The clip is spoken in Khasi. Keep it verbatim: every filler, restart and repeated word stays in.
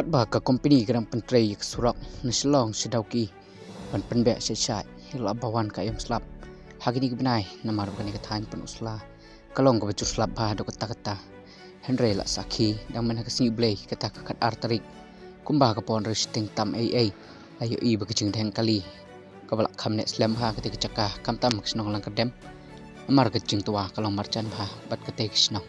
Ba ka kompani ka dang pyntrei ïa ka surok na Shillong sha Dawki ban pynbeh shai shai ïa la ba wan ka aïom slap ha kine ki bnai, namar ba kane ka thaiñ Pynursla ka long kaba jur slap bha da kata kata. Hynrei la sakhi dang mynta ka sngi U Blei kata ka khatar tarik, kumba ka por ri shiteng tam ei ei, la ïohi ba ka jingdheng kali kaba la kham neh slem ha kata ka jaka, khamtam ka shnong Langkyrdem, namar ka jingtwa ka long marjan bha bad kata ka shnong.